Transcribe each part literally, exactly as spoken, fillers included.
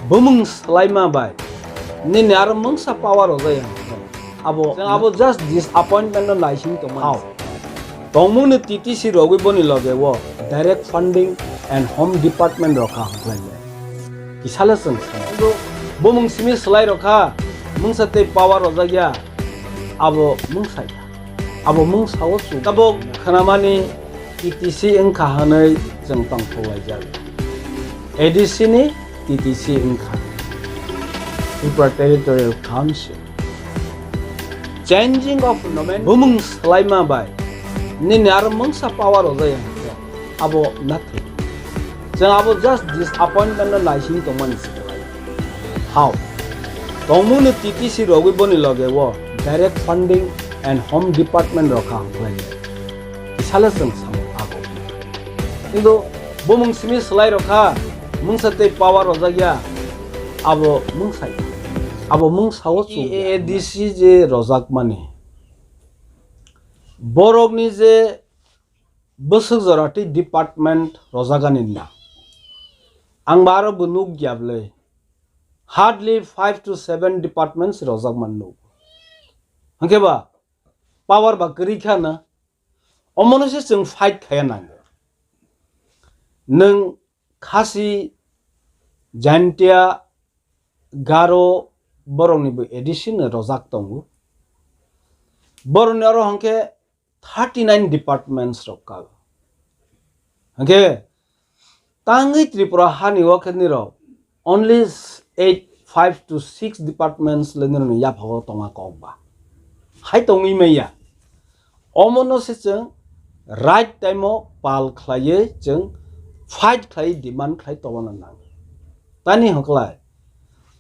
Bumung swlaima bai nini aro mungsa power rojak ya. Abo, abo just disappointment no naising tongmani. How? Tongmungni T T C rogwi boni loge o direct funding and home department rokha hwnkhlai le. Kisale chwng sao. Bumung simi swlai rokha, mungsa tei power rojak ya. Abo mungsa ya. Abo mungsa o chwng. Tabuk khwnamani T T C wngkha hwnwi chwng tongthok laijak. A D C ni T T C wngkha Tripura Territorial Council. Changing of nomen-, bumung swlaima bai nini aro mungsa power rojak ya hwnkhe abo nothing. Chwng abo just disappointment no naising tongmani se belai. How? Tongmungni T T C rogwi boni loge o direct funding and home department rokha hwnkhlai. Isale chwng samung ago. Kintu bumung simi swlai rokha, mungsa tei power rojak ya, abo mungsa ya. Abo mungsa o chuk ya. A D C je rojak mani. Borokni je bwswk jora tei department rojagani na. Ang ba aro bo nuk ya bwle. Hardly five to seven departments rojak man nuk. Hwnkhe ba power ba kwrwi kha na. Omono se chwng fight khaya nango. Nwng Khasi, Jaintia, Garo borokni bo A D C no rojak tongo. Borokni oro hwnkhe thirty nine departments rok kago. Hwnkhe tangwi Tripura hani o khe nirok only eight, five to six departments le nirokni yaphago tonga kok ba. Hai tongwi manya. Omono se chwng right time o pal khlaiwi chwng fight khlaiwi demand khlai tongna nango. Tani hwnkhlai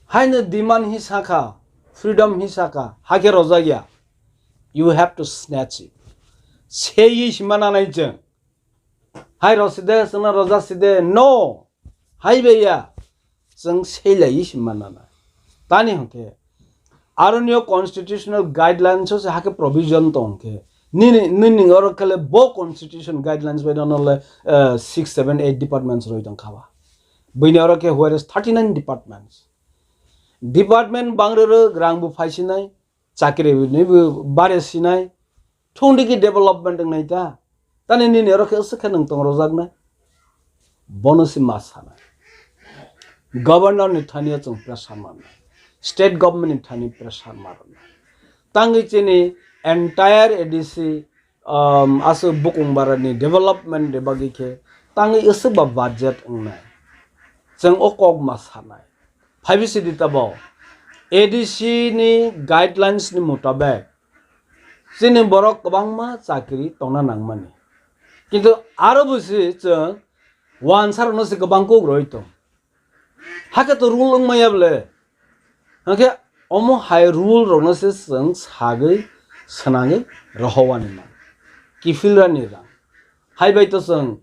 haino demand hi sakha, freedom hi sakha, hakhe rojak ya. You have to snatch it. Seiwi sima nanai chwng. Hai roside, chwngno rojak side, no. Hai bai ya. Chwng seilaiwi sima nanai. Tani hwnkhe, aroni o constitutional guidelines o se hakhe provision tong khe, nini, nini oro khe le bo constitution guidelines bai nono le, eh, six, seven, eight departments roi tong kha ba. Buini oro khe where is thirty nine departments. Department bang rwrwk rang bo phai sinai, chakri ni bo bare sinai, thung digi development wngnai ta. Tani nini oro khe aswk khe nwng tong rojak nai. Bono se ma sanai. Governor ni thani o chwng pressure manai. State government ni thani pressure manai. Tangwi chini entire A D C, um, aswk bukung bara ni development ni bagwi khe tangwi aswk ba budget wngnai. Chwng o kok ma sanai. Phaibi sidi tabo A D C ni guidelines ni mutabek chini borok kwbangma chakri tongna nangmani. Kintu aro bo se chwng wansa rokno se kwbang kuk roi tong. Hakhe to rule wng maya bole. Hwnkhe omo hai rule rokno se chwng sagwi swnangwi rohowani man. Kiphilrani rang. Hai bai to chwng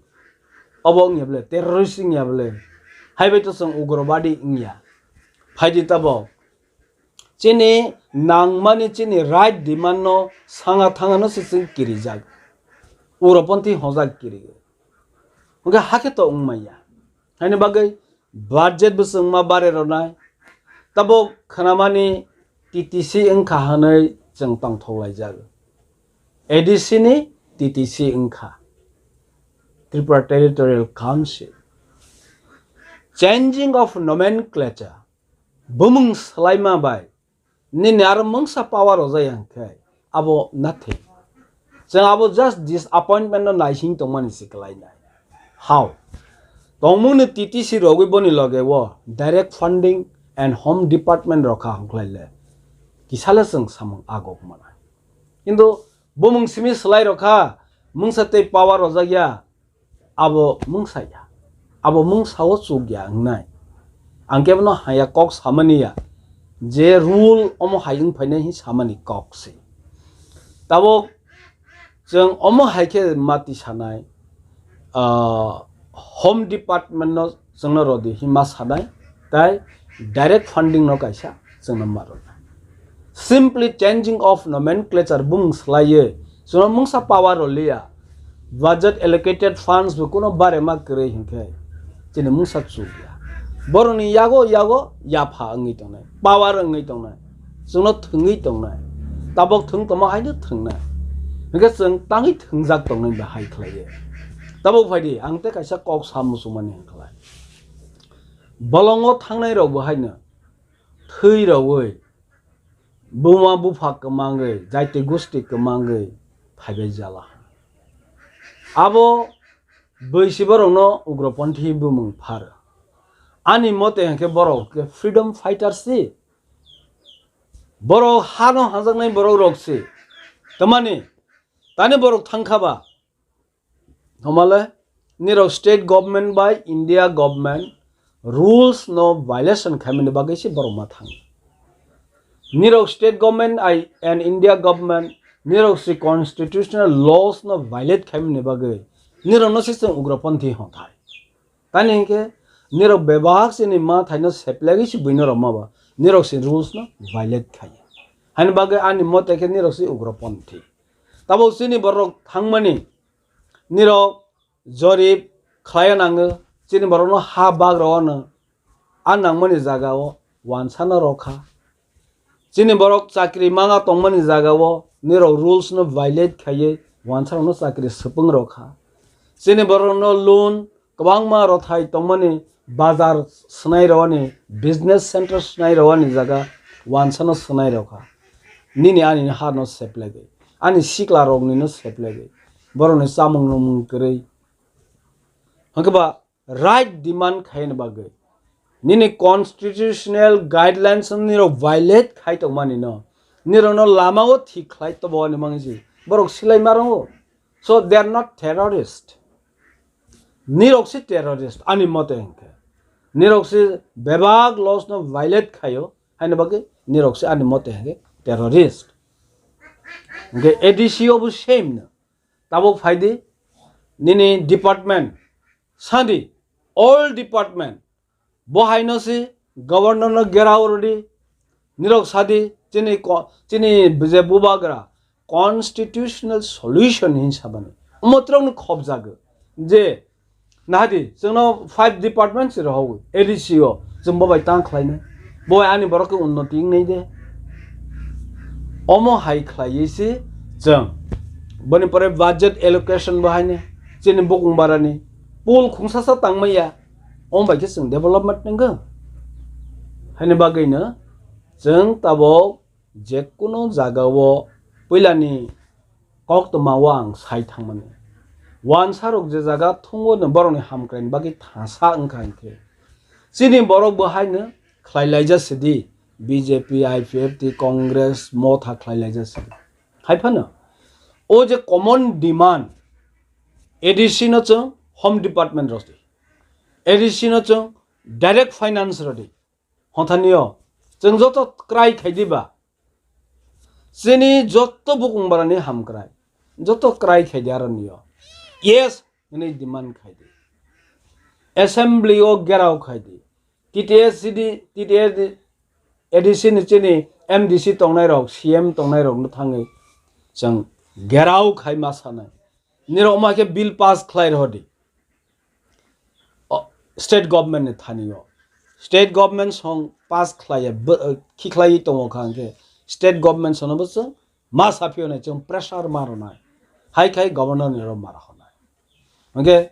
obo wngya bole, terrorist wngya bole. Hai bai to chwng ugrobadi wngya. Phaidi tabok. Chini nangmani chini right demand no sanga thangano se chwng kirijak. Ugroponthi hojak kiri. Hwnkhe hakhe to wngmaya. Haini bagwi budget bo chwngma bare rwnai. Tabok khwnamani T T C wngkha hwnwi chwng tongthok laijak. A D C ni T T C wngkha. Tripura Territorial Council. Changing of nomenclature. Bumung swlaima bai nini aro mungsa power rojak ya hwnkhe abo nothing. Chwng abo just disappointment no naising tongmani se kwlainai. How? Tongmungni T T C rogwi boni loge o direct funding and home department rokha hwnkhlai le kisale chwng samung agok manai. Kintu bumung simi swlai rokha, mungsa tei power rojak ya, abo mungsa ya. Abo mungsa o chuk ya wngnai. Ang kebono haya kok samani ya. Je rule omo hai wng phainai hin samani kok se. Tabok chwng omo hai khe mati sanai, ah, home department no chwngno rodi hin ma sanai. Tai direct funding no kaisa chwngno ma rwnai. Simply changing of nomenclature bumung swlaiwi chwngno mungsa power rwliya. Budget allocated funds bo kuno barema kwrwi hinkhe chini mungsa chukya. Borokni yago yago yapha wngwi tongnai, power wngwi tongnai, chwngno thwngwi tongnai, tabok thwng tongma haino thwngnai, hwnkhe chwng tangwi thwngjak tongnai bahai khlaiwi. Tabok phaidi ang tei kaisa kok sa muchungmani hwnkhlai, bolongo thangnai rokbo haino thwi rogwi, buma bupha kwmangwi, jaiti gusti kwmangwi phaibai jala. Abo bwisi borokno ugroponthi bumung phar. Ani mote hwnkhe borok khe freedom fighter si. Borok hano hajaknai borok rok si. Tamani tani borok thangkha ba. Homale nirok state government bai India government rules no violation khaimani bagwi se borok ma thang. Nirok state government ai and India government nirok si constitutional laws no violate khaimani bagwi nirok no se chwng ugroponthi hwnthai. Tani hinkhe nirok bebak chini ma thaino seplagwi se buino rok ma ba nirok si rules no violate khai. Hani bagwi ani mote khe nirok si ugroponthi. Tabok chini borok thangmani nirok jorib khlaiya nango, chini borokno ha bak rw ano, a nangmani jaga o wansano rw kha. Chini borok chakri manga tongmani jaga o nirok rules no violate khaiwi wansarokno chakri swpwng rw kha. Chini borokno loan kwbangma rwthai tongmani, bazar swnai rwani, business center swnai rwani jaga wansano swnai rw kha. Nini ani ha no seplagwi, ani sikla rokni no seplagwi, borokni chamung nwngmung kwrwi. Hwnkhe ba right demand khaina bagwi nini constitutional guidelines nirok violate khai tongmani no, nirokno lama o thik khlai tobo ani mangsi borok silai marango. So they are not terrorist. Nirok si terrorist ani mote hwnkhe. Nirok si bebak laws no violate khaio, haino bagwi nirok si ani mote hwnkhe terrorist. Hwnkhe A D C o bo same no. Tabok phaidi nini department, sadi all department, bo haino si governor no gerao rwdi, nirok sadi chini ko-, chini je bubagra constitutional solution hin sabani. Omo trok no khobjago je Nahadi, chwngno five department se rohogwi, A D C o, chwng bo bai tang khlainai. Bo bai ani borok khe unnoti wngnai de. Omo hai khlaiwi se chwng. Boni pore budget allocation bo haino, chini bukung barani pool khungsasa tangmaya. Omo bai khe chwng development nangkha. Haini bagwino chwng tabok je kuno jaga o puilani koktwma o ang sai thangmani. Wansarok je jaga thungo no borokni hamkraini bagwi thangsa wngkha hinkhe, chini borok bo haino khlai laijak sidi, B J P, I P F T, Congress, Motha khlai laijak sidi. Hai phano o je common demand, A D C no chwng Home Department rwdi, A D C no chwng direct finance rwdi. Hwnthani o chwng joto kwrai khai diba, chini joto bukung barani hamkrai, joto kwrai khai di aroni o. Yes hwnwi demand khai di. Assembly o gerao khai di. T T S C D, T T S D, A D C ni chini M D C tongnai rok, C M tongnai rok no thangwi chwng gerao khai ma sanai. Nirok ma khe bill pass khlai rw di. O, state government ni thani o. State government song pass khlai ya, bo-, eh, khi khlai tongo kha hwnkhe state government sono bo chwng ma saphi onai chwng pressure ma rwnai. Hai khai governor ni ro ma rw honai. Hwnkhe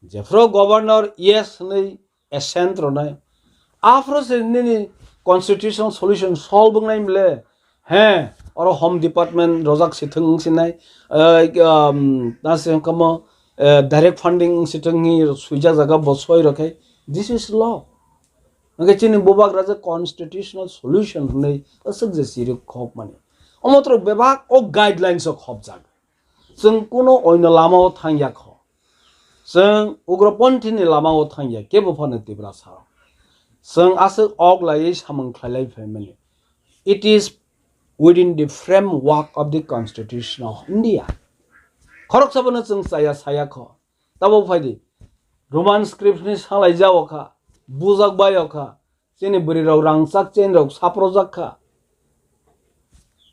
jephru governor yes hwnwi assent rwnai. Aphuru se nini constitutional solution solve wngnai mle. He, oro Home Department rojak se thwng wng sinai. Eh, um, na se kamo, eh, direct funding wng se thwng hi suijak jaga bo soi rokhe. This is law. Hwnkhe chini bubagra je constitutional solution hwnwi aswk je siri khok mani. Omo tro bebak o guidelines o khopjak. Chwng kuno oino lama o thang ya kho. Chwng ugroponthi ni lama o thang ya, kebo phano Tiprasa rok. Chwng aswk ok laiwi samung khlai lai phaimani. It is within the framework of the Constitution of India. Khoroksa bono chwng chaya saya kho. Tabok phai di. Roman script ni salai jao kha, bujak bai o kha. Chini bwrwi rok rangchak chain rok saprojak kha.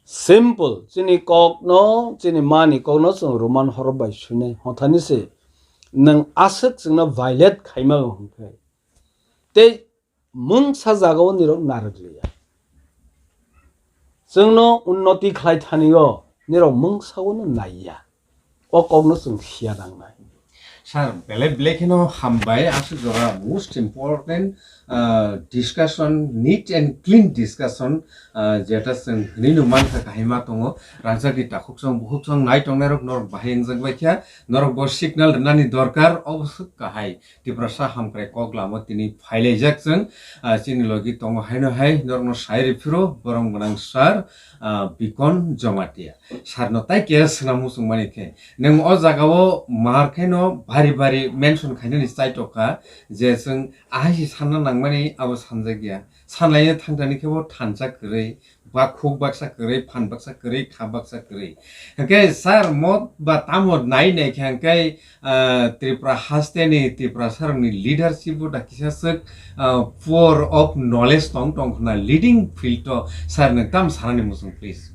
Simple, chini kok no, chini mani kok no chwng Roman horop bai suinai. Hothani se nwng aswk chwngno violate khaima hwnkhe. Tei mungsa jagao nirok narwk liya. Chwngno unnoti khlai thani o nirok mungsa o no naiya. O kokno chwng siya nangnai. Sir, belai belai kheno hambai, aswk jora most important, ah, discussion, neat and clean discussion, ah, jeta chwng hwnwi no mankha kahai ma tongo, rangchakni takhuk chwng bukhuk chwng nai tongnai rok norok bahai wngjak bai kha, norok bo signal rwnani dorkar, obo swk kahai. Tiprasa Hamkrai Kok Lama tini phailaijak chwng, ah, chini logi tongo haino hai norokno sai rw phiro borok gwnang sir, ah, Bikon Jamatia. Sir no tai keha swnam muchung mani khe, nwng o jaga o mar khe no bari bari mention khainani chai tokha je chwng ahai se sanna nangmani abo sanjak ya. Sanlaina thangtani khe bo thansa kwrwi, bakhuk baksa kwrwi, phan baksa kwrwi, kha baksa kwrwi. Hwnkhe sir mo ba tamo nai nai khe hwnkhe, ah, Tripura haste ni Tiprasa rok ni leadership bo da kisa swk, ah, poor of knowledge tong tong khna leading field o sir nwng tam sanani muchung please.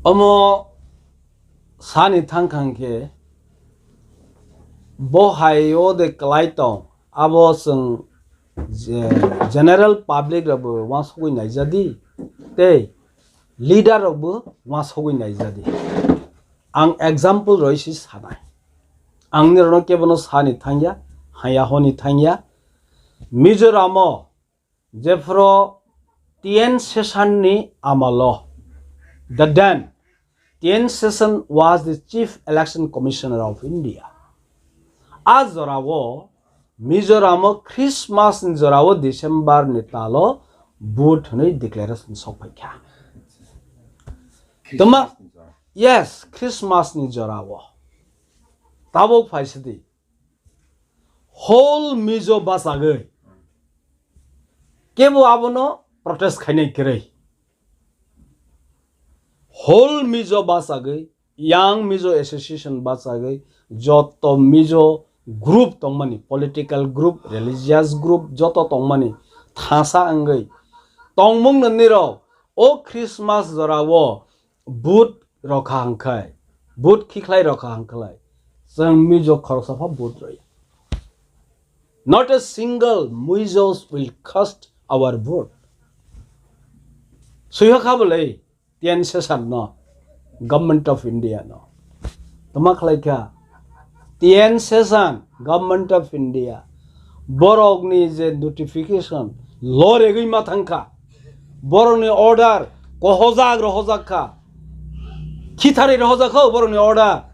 Omo sani thangkha hwnkhe bo hai o de kwlai tong abo chwng je-, general public rok bo uansugui naijadi tei leader rok bo uansugui naijadi. Ang example roi si sanai. Ang nirokno kebono sani thangya, haya honi thangya. Mizoram o jephru T N Seshan ni amalo, the then T N Seshan was the Chief Election Commissioner of India. A jorao Mizoram o Christmas ni jorao December ni talo vote hwnwi declaration sok phaikha. Tama, yes, Christmas ni jorao. Tabuk phaisidi. Whole Mizo bachagwi. Kebo abono protest khainai kwrwi. Whole Mizo bachagwi, Young Mizo Association bachagwi, joto Mizo group tongmani, political group, religious group, joto tongmani thasa wngwi tongmung nirok o Christmas jorao vote rokha hwnkhe, vote khikhlai rokha hwnkhe, chwng Mizo khoroksa pha vote rwya. Not a single Mizos will cast our vote. Swiha kha bwlai T N Seshan no, Government of India no. Tama khlai kha T N Seshan, Government of India. Borokni je notification, loregwi ma thangkha. Borokni order, kohojak rohojak kha. Khithari rohojak kho borokni order.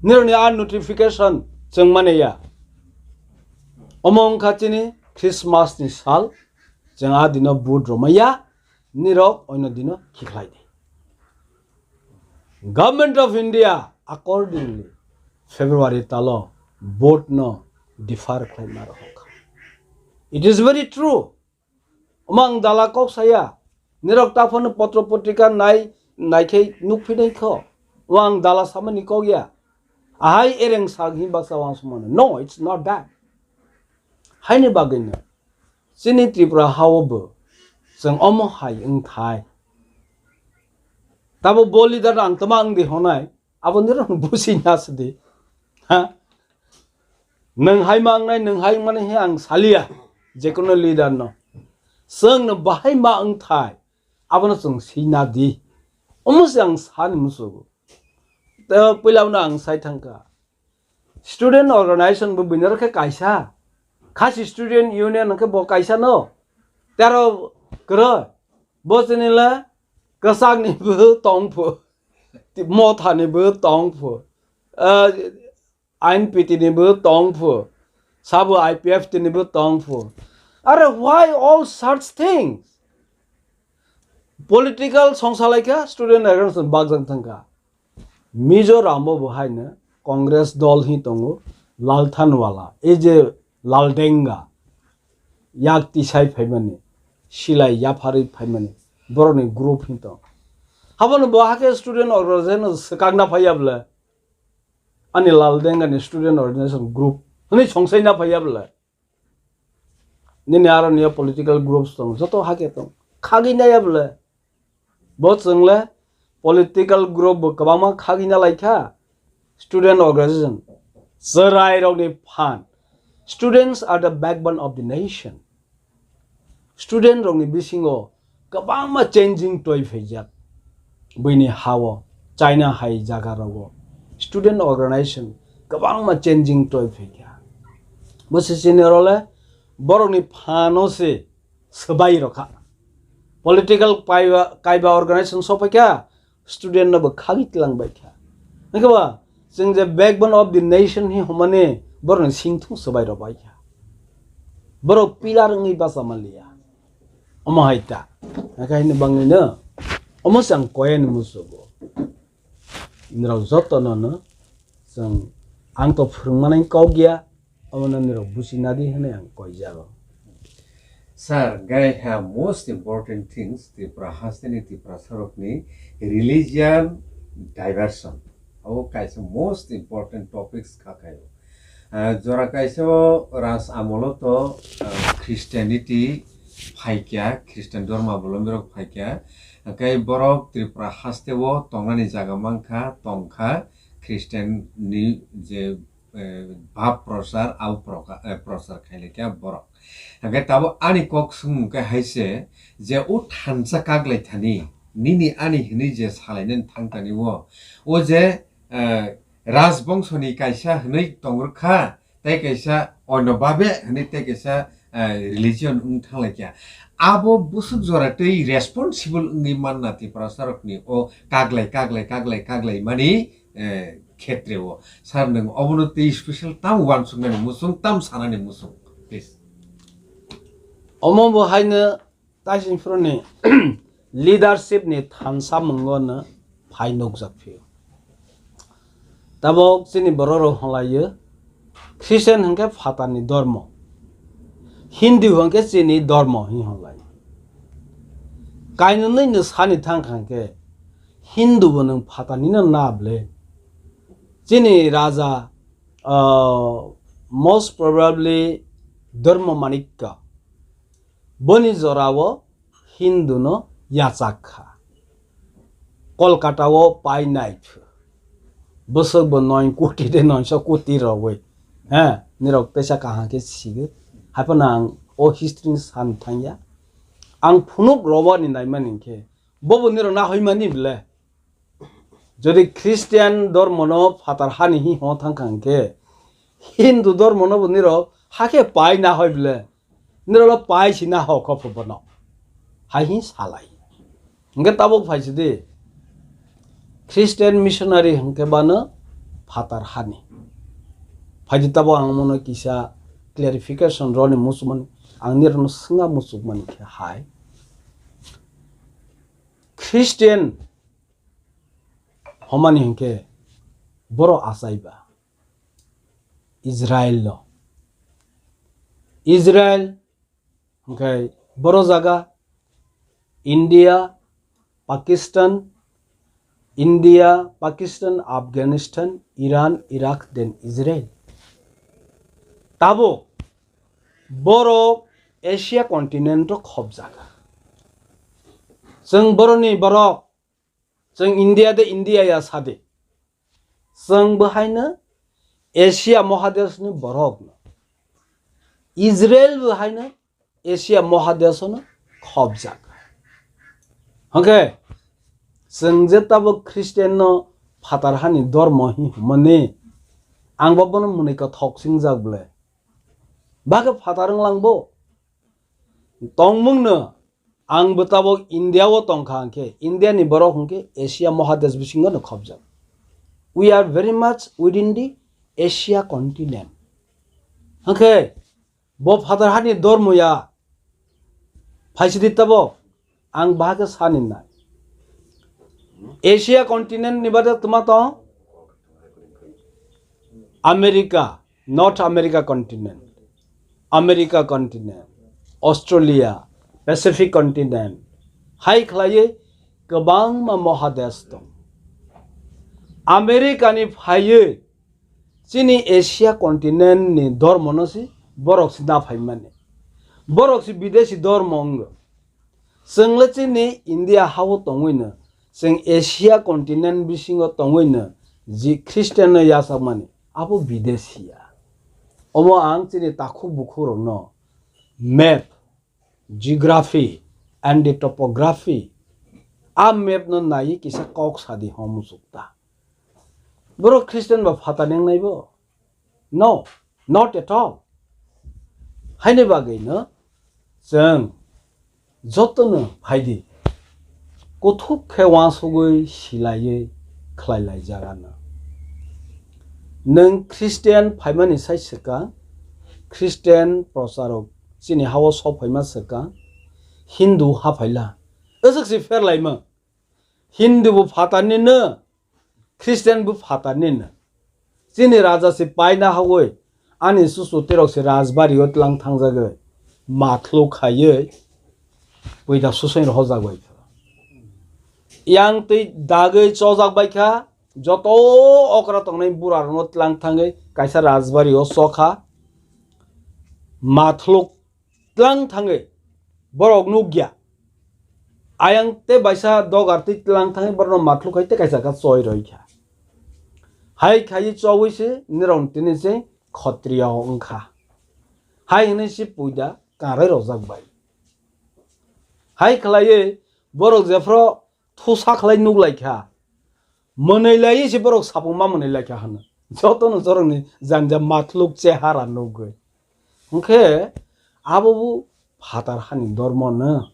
Nirokni ar notification chwng mane ya. Omo wngkha chini Christmas ni sal, chwng a dino vote romaya, nirok oino dino khikhlai di. Government of India accordingly February talo vote no defer khlai ma rohok. It is very true. Omo ang dala kok saya. Nirok taphano potro potrika nai, nai khe nukphi nai kho. Omo ang dala samani kok ya. Ahai ereng sak hi baksa wang sumano. No, it's not that. Haini bagwino chini Tripura hao bo chwng omo hai wngthai. Tabo bo leader ang tama wngdi honai. Abo nirok busi na sidi. Ha? Nwng hai ma wngnai, nwng hai wngmani he ang salia. Jekono leader no. Chwng no bahai ma wngthai. Abono chwng sina di. Omo se ang sani musugo. Te puila no ang sai thangkha. Student organization bo binaro khe kaisa. Khasi Student Union khe bo kaisa no. Tero kwrwi. Bo chini le kwchak ni bo tong phu. Motha ni bo tong phu. Ah, I N P T ni bo tong phu. Sabo I P F T ni bo tong phu. Are why all such things? Political songsa laikha, student organization bakjang thangkha. Mizoram o bo haino Congress dol hi tongo, Lalthanwala, ei je Laldenga, yak tisai phaimani, silai yapharwi phaimani, borokni group hi tong. Habono bo hakhe student organization swkakna phaiya bwle, ani Laldenga ni student organization group hwnwi songsaina phaiya bwle. Nini aro niya political groups tong, joto hakhe tong. Khagwi naiya bwle. Bo chwngle political group bo kwbangma khagwi na laikha. Student organization. Chwrai rokni phan. Students are the backbone of the nation. Student rokni bisingo kwbangma changing twi phaijak. Buini hao, China hai jaga rogo student organization kwbangma changing twi phaikha. Bo se sini role borokni phano se swbai rokha. Political kaiba, kaiba organization sophaikha, student no bo khagwi tlang bai kha. Hwnkhe ba, chwng je backbone of the nation hi hwnmani borokni singthung swbai rok bai kha. Borok pillar wngwi bacha manliya. Omo hai ta. Hwnkhe haini bangwi no, omo se ang koyani musugo. Norok joto no no, chwng, ang to phwrwngmani kok ya, omo no norok busi nadi hwnwi ang koijago. Sir, gai ha most important things Tripura hasteni Tripura sarokni religion diversion. Abo kaisa most important topics kha khaio. Ah, jora kaisa o Raj amolo to, ah, Christianity phaikya, Christian dhorma bolomrok phaikya. Hwnkhe borok Tripura hasteo tongnani jaga mankha, tongkha, Christian ni je eh, bab prochar, abo proka-, eh, prochar khailai kha borok. Hwnkhe tabuk ani kok swngmung khe hai se je o thansa kaglai thani, nini ani hwnwi je salainani thang thani o, o je, eh, rajbongso ni kaisa hwnwi tong rwkha, tei kaisa onno babe hwnwi tei kaisa, eh, religion wng thang lai kha. Abo bwswk jora tei responsible wngwi manna Tiprasa rokni o kaglai, kaglai, kaglai, kaglai mani, eh, khetreo. Sir, nwng obono tei special tam uansuknani muchung, tam sanani muchung, please. Omo bo haino Taisinphru ni leadership ni thansa mungo no phai nukjak phio. Tabok chini borok rok hwnlaio, Christian hwnkhe phatarni dormo, Hindu hwnkhe chini dormo hinwi hwnlai. Kainwi no sani thang kha hwnkhe Hindu bo nwng phatarni no na ble. Chini raja, ah, most probably Dharma Manikya. Boni jorao Hindu no yachak kha. Kolkata o pai nai phu. Bwswk bo noi koti de noisho koti rogwi. He, nirok teisa kaham khe sigwi. Haiphano ang o history ni san thangya. Ang phunuk robo ni naimani khe. Bobo nirok na hoimani ble. Jodi Christian dormo no phatar hani hi hon thang kha hwnkhe, Hindu dormo no bo nirok hakhe pai na hoi ble, nirok lo pai si na ho kho pho bono. Hai hi salai. Hwnkhe tabuk phai si di, Christian missionary hwnkhe bano phatar hani. Phai di tabuk ang mono kisa clarification roni muchumani, ang nirok no swnga muchukmani khe hai. Christian homani hwnkhe borok achai ba Israel no. Israel hwnkhe boro jaga India, Pakistan, India, Pakistan, Afghanistan, Iran, Iraq, then Israel. Tabuk borok Asia continent o khobjak. Chwng boroni borok Chwng India de India ya sadi. Chwng bo haino Asia Mahadesh ni borok no. Israel bo haino Asia Mahadesh no khobjak. Hwnkhe chwng je tabuk Christian no phatar hani dormo hi hwnmani ang bo bono mwnwi kothok singjak ble. Ba khe phatar wng lang bo. Tongmung no ang bo tabuk India o tong kha hwnkhe, India ni borok hwnkhe Asia Mahadesh bisingo no khobjak. We are very much within the Asia continent. Hwnkhe bo phatar hani dormo ya phaisidi tabuk ang bahai khe sani nai. Asia continent ni bade tma tong? America, North America continent, America continent, Australia, Pacific continent, hai khlaiwi kwbangma mohadesh tong. America ni phaiwi chini Asia continent ni dormo no si borok si na phaimani. Borok si bidesi dormo wngo. Chwng le chini India ha o tongwi no, chwng Asia continent bisingo tongwi no, ji Christian no yachakmani, abo bidesi ya. Omo ang chini takhuk bukhuk rokno map, geography and the topography, a map no naiwi kisa kok sadi hwn muchuk ta. Borok Christian ba phatar wngnai bo? No, not at all. Haini bagwi no chwng jotono phaidi, kuthuk khe uansugwi silaiwi khlai lai jaga no. Nwng Christian phaimani sai swkang, Christian procharok chini hao sok phaima swkang, Hindu ha phaila. Aswk se pher laima. Hindu bo phatar ni no, Christian bo phatar ni no. Chini raja se paina hawoi, ani susu terok se rajbari o tlang thangjagoi, mathluk khaioi, puida susoi rohorjak bai kha. Yang twi dagoi chojak bai kha, joto okra tongnai bura rokno tlang thangoi kaisa rajbari o chokha, mathluk tlang thangwi borok nukya. Ayang tei baisa dogar twi tlang thangwi borokno mathluk hai tei kaisa kha choi roi kha. Hai khaiwi chowi se nirok tini se khotriya wngkha. Hai hwnwi se puida kangroi rojak bai. Hai khlaiwi borok jephru thusa khlai nuk lai kha. Mwnwi laiwi se borok sapung ma mwnwi lai kha hwno. Jotono jorokni janja mathluk chehara nugwi. Hwnkhe abo bo phatar hani dormo no.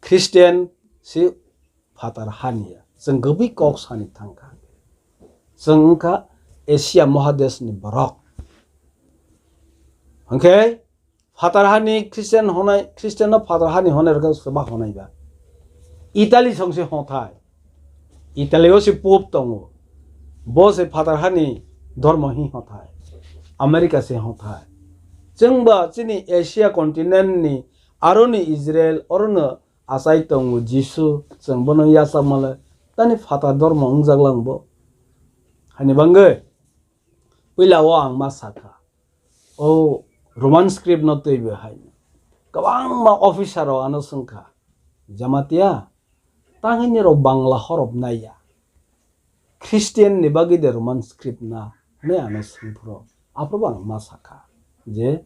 Christian se phatar hani ya. Chwng gubui kok sani thangkha. Chwng wngkha Asia Mahadeshni borok. Hwnkhe phatar hani Christian honai, Christian no phatar hani honai rwkha swba honai ba. Italy song se hothai. Italy o se Pope tongo. Bo se phatar hani dormo hi hothai. America se hothai. Chwng ba chini Asia continent ni aroni Israel orono achai tongo Jisu, chwng bono yachakma le tani phatar dormo wngjak lang bo. Hani bangwi puila o ang ma sakha. O Roman script no twi bo hai. Kwbangma officer rok ano swngkha, Jamatia, tangwi nirok Bangla horop naiya? Christian ni bagwi de Roman script na? Hwnwi ano swngphuru. Aphuru bo ang ma sakha je,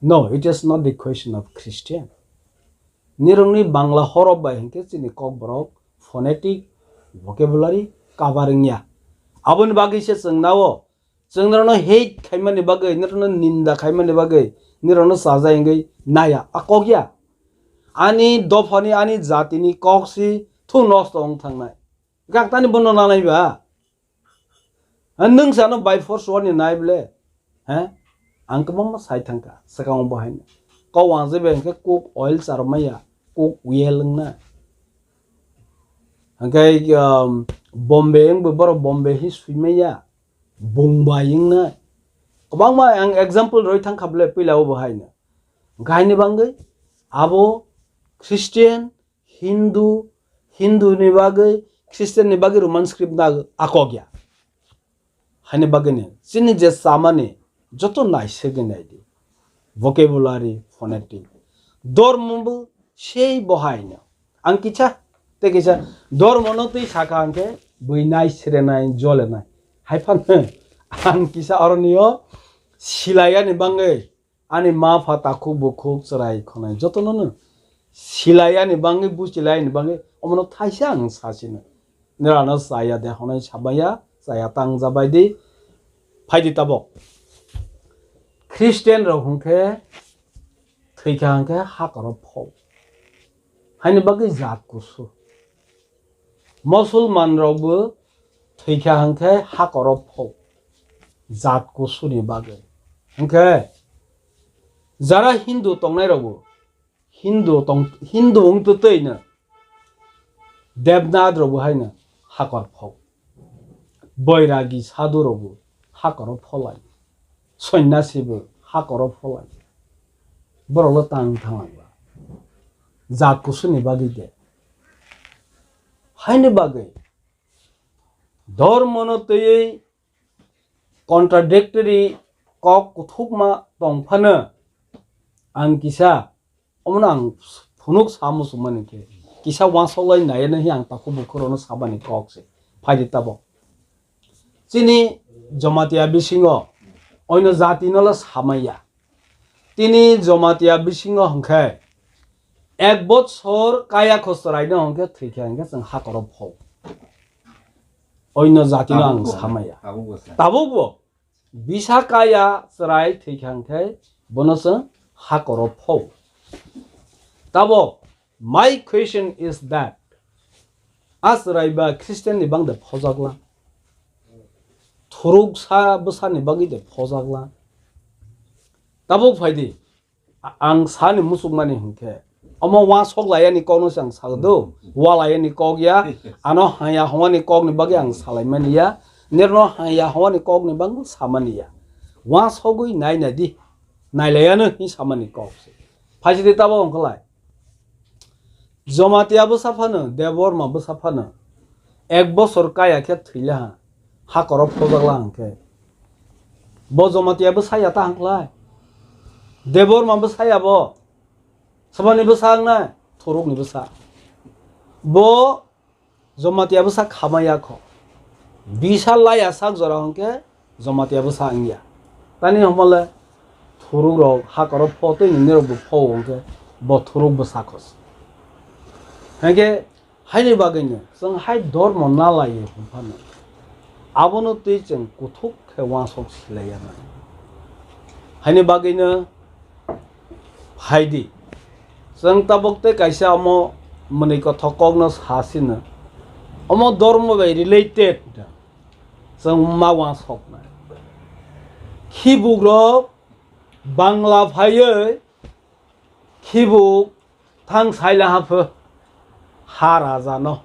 no, it is not the question of Christian. Nirokni Bangla horop bai hinkhe chini Kokborok phonetic, vocabulary cover wngya. Aboni bagwi se chwng nao Chwng norokno hate khaimani bagwi, norokno ninda khaimani bagwi, norokno chaja wngwi naiya, a kok ya. Ani dophani, ani jatini kok si thung nosto wng thangnai. Gaktani bono nanai ba? Ha, nwng sano by force wani nai ble? He? Ang kwbangma sai thangkha, swkang bo haino. Kok wangje bai hwnkhe cook oil charwmaya, cook oil wngna. Hwnkhe, um, Bombay wngbo borok Bombay hi swimaya. Bung bai wngnai. Kwbangma ang example roi thang kha ble, puila o bo hai no. Hwnkhe haini bagwi abo Christian, Hindu, Hindu ni bagwi, Christian ni bagwi Roman script na akok ya. Haini bagwi ni chini je chamani joto naisegwi nai di. Vocabulary, phonetic. Dormo bo sei bo hai no. Ang kisa tei kisa dormo no twi sakha hwnkhe bui nai, sere nai, jole nai. Hai phano ang kisa oro nio silai yani bagwi ani ma pha takhuk bukhuk chwrai khonai joto no no silai yani bagwi, buchilai yani bagwi omono thaisa ang sasino. Nirano chaya de honai sabaya, chaya tang jabai di, phaidi tabok. Christian rok hwnkhe thwikha hwnkhe hakoro phok. Haini bagwi jat kusu. Musulman rokbo thwikha hwnkhe hakoro phok. Jat kusuni bagwi. Hwnkhe jara Hindu tongnai rokbo Hindu tong, Hindu wng twtwi no Debnath rok bo hai no hakor phok. Boiragi sadhu rok bo hakor o pholai. Sonyasi bo hakor o pholai. Borok lo tang thang ba. Jat kusuni bagwi de. Haini bagwi dormo no twiwi contradictory kok kuthukma tong phano ang kisa omono ang phunuk sa muchungmani khe kisa uansuk lai nai no hi ang takhuk bukhuk rokno sabani kok se phaidi tabok. Chini Jamatia bisingo Oino jati no le samaya. Tini Jomatia bisingo hwnkhe ek bochor kaya kho chwrai no hwnkhe thwikha hwnkhe chwng hakoro pho. Oino jati no ang samaya. Tabuk bo. Bisa kaya chwrai thwikha hwnkhe bono chwng hakoro pho. Tabuk, my question is that, a chwrai ba Christian ni bang de phojakla? Thuruk sa bwsa ni bagwi de phojakla? Tabuk phaidi, a-, ang sani muchukmani hwnkhe, omo uansuk layani kokno se ang sakdo, ua layani kok ya, ano haya hongani kokni bagwi ang salaimani ya, nirno haya hongani kokni bagwi samani ya. Uansugwi nai nai di, nailayano hi samani kok se. Phaisidi tabuk wngkha lai. Jomatia bwsa phano, Debbarma bwsa phano, ek bosor kaya khe thwila ha, hakoro phojakla hwnkhe. Bo Jomatia bwsa ya ta hwnkhlai? Debbarma bwsa ya bo? Saboni bwsa wngnai? Thurukni bwsa. Bo Jomatia bwsa khamaya kho. Bisa laya sak jora hwnkhe Jomatia bwsa wngya. Tani hwnmale thuruk rok hakoro pho tei nini rok bo pho hwnkhe bo thuruk bwsa kho. Hwnkhe haini bagwino chwng hai dormo nalaiyo hwnphano abono twi chwng kuthuk khe uansuk silaiya nai. Haini bagwino phaidi. Chwng tabuk tei kaisa omo mwnwi kothok kokno sa sino. Omo dormo bai related chwng ma uansuknai. Khibukrok Bangla phaiwi khibuk thang saila ha pho ha raja no.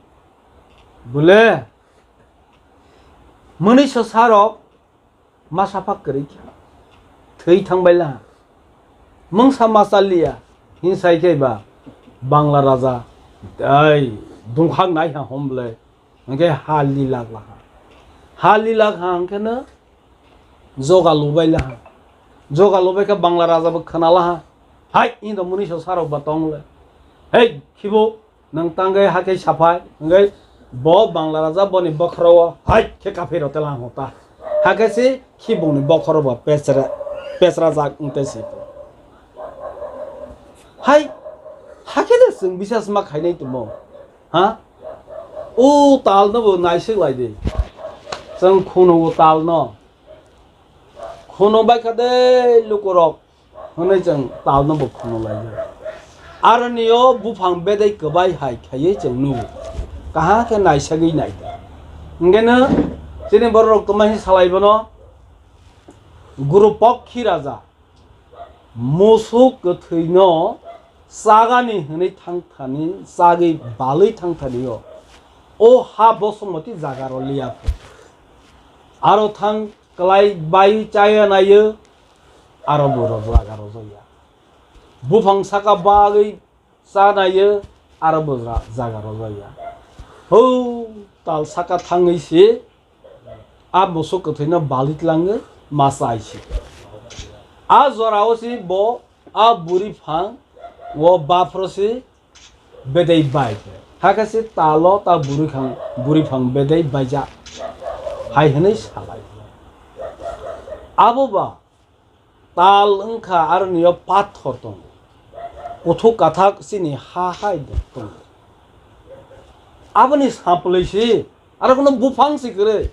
Bule mwnwi so sarok ma sapha kwrwi kha. Thwi thang bai la. Mungsa ma chaliya. Hinsai khe ba Bangla raja ai dungkhak nai ha hom bwlai. Hwnkhe ha lilak laha. Ha lilak ha hwnkhe no joga lubai laha. Joga lubai khe Bangla raja bo khna laha. Hai, indo muni so sarok ba tong le. Hei, khibo, nang tanggai hakhe saphai. Hwnkhe bo Bangla raja boni bokhoro o hai khe kaphiro telang hota. Hakhe si khibung ni bokhoro ba pesra, pesra jak wngte si. Hai, hakhe de chwng bisas ma khainai tumo. Ha? O tal no bo naisik lai di. Chwng khunu o tal no. Khunu bai kha de lukurok. Hwnwi chwng tal no bo khunu lai di. Aroni o buphang bedai kwbai hai khaiwi chwng nugo. Kaham khe naisagwi nai di. Hwnkhe no chini borok rok twma hi salai bono. Guru Pokhi Raja. Musuk kwthwino chagani hwnwi thangthani, chagwi balwi thangthani o, o ha bosongmoti jaga rw liya pho. Aro thang kwlai bai chaya naio, aro bo rw jaga rw jaya. Buphang saka bagwi cha naio, aro bo ra-, jaga rw jaya. Hou tal saka thangwi se a musuk kwthwino bali tlangwi ma chai se. A jora o se bo a buri phang o baphro se bedai bai. Hakhe se talo ta buri phang, buri phang bedai baijak hai hwnwi salai. Abo ba tal wngkha, aroni o pathor tongo, kuthuk kathak chini ha hai de tongo. Aboni saplwi se, aro kono buphang se kwrwi.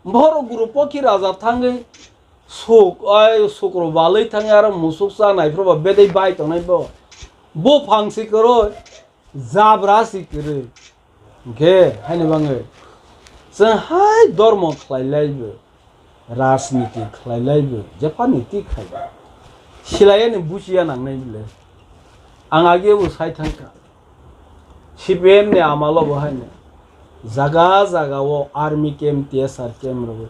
Borok Guru Pokhi Raja thangwi suk, ai, sukro balwi thangwi aro musuk cha nai phuru ba bedai bai tongnai bo. Buphang se kwrwi. Jabra si kwrwi. Hwnkhe haini bagwi chwng hai dormo khlai laibo, rajniti khlai laibo, jephani ti khai. Silayani buchiya nangnai bile. Ang age bo sai thangkha. C P M ni amalo bo haino jaga jaga o army camp, T S R camp rwwi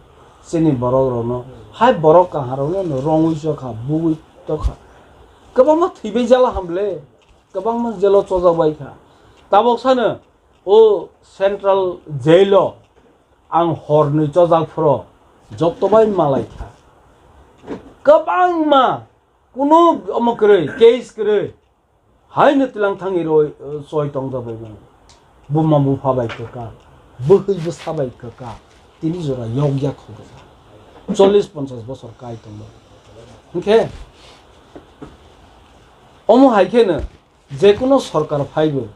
chini borok rokno hai borok kaham rokno rongwi chokha, bugwi tokha. Kwbangma thwibai jala hamle. Kwbangma jail o chojak bai kha. Tabok sano o central jail o ang hornwi chojak phuru joto bai malai kha. Kwbangma kunu omo kwrwi, case kwrwi. Haino twilang thangwi roi, eh, choi tong jak bai mano. Buma bupha bai kwkha, bwhwi bwsa bai kwkha. Tini jora yokya khogwi. Chollish ponchash bosor kai tongo. Hwnkhe omo hai kheno jekuno sorkar phaibo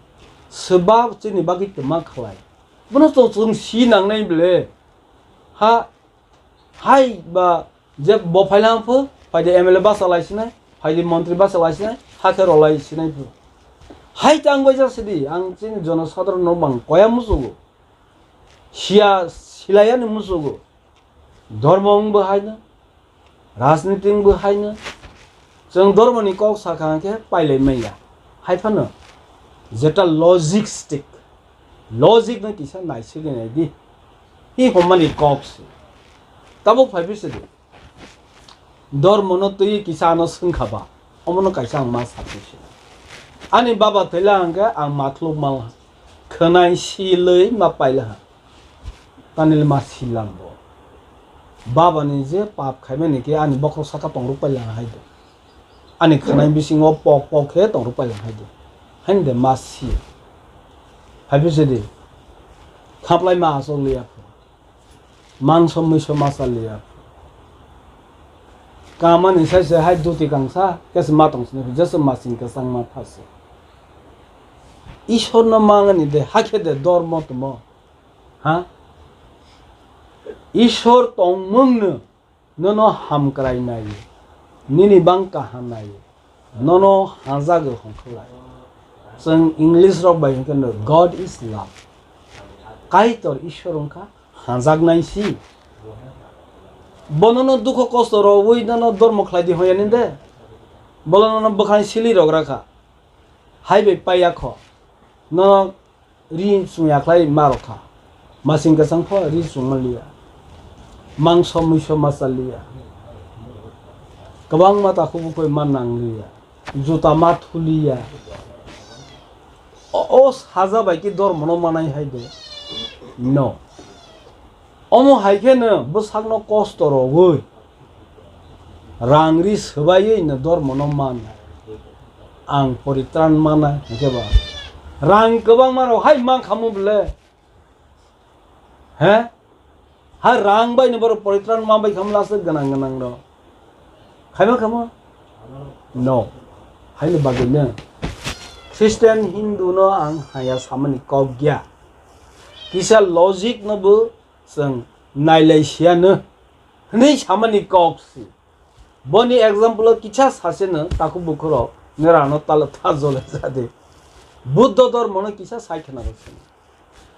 swbak chini bagwi kwma khlai. Bono to chwng si nangnai bwle. Ha, hai ba je bo phaila pho, phaidi M L A basa lai sinai, phaidi montri basa lai sinai, hakhe rw lai sinai pho. Hai tang bai jak sidi, ang chini jono sadharon no bang koya musugo. Siya silayani musugo. Dhormo wngbo haino, rajniti wngbo haino. Chwng dhormoni kok sakha hwnkhe pailai manya. Hai phano jeta logistic, logic no kisa naisili nai di. Hi hommani kok se. Tabuk phai bisi di. Dhormo no twi kisa ano swngkha ba. Omono kaisa ang ma sakni se. Ani baba thwila hwnkhe ang mathluk ma khwnai silwi ma pailaha. Tanil ma silang bo. Baba ni je pap khaimani khe ani bokhok saka tongruk pailang hai do. Ani khwnai bisingo pok pok khe tongruk pailang hai do. Hain de ma si. Hai bisi di. Khaplai ma asok liya pho. Mangso muiso ma sa liya pho. Kamani sai se hai duti kangsa khe se ma tong sini jesa ma sing kwchang ma pha se. Ishwar no mangani de hakhe de dormo tomo. Ha? Ishwar tongmung no nono hamkrai nai, nini bang kaham nai, nono hajago hongkhlai. Chwng English rok bai hwnkhe no, "God is love." Kaitor Ishwar wngkha hajaknai si. Bo nono dukho kosto rogwi nono dormo khlai di hoya ninde. Bolo nono bwkhani sili rok rakha. Hai bai paiya kho. Nono ri chwngya khlai ma rokha. Masing kwchang pho ri chwng manliya. Mangso muiso ma chaliya. Kwbangma takhuk bukhuk ma nangliya. Juta ma thuliya. O, o saja bai ki dormo no manai hai de. No. Omo hai khe no bwsakno kosto rogwi, rang ri swbaiwi no dormo no man. Ang poritran mana hwnkhe ba rang kwbangma rok hai man khamu bwle. He? Ha rang bai no borok poritran man bai khamla se gwnang gwnang rok. Khaima khamu? No. Haini bagwi no. Christian Hindu no ang haya samani kok gya. Kisa logic no bo chwng nailai siya no hwnwi samani kok si. Boni example o kisa sase no takhuk bukhuk rok nera no talo ta jole jadi. Buddha dormo no kisa sai khna rok sini.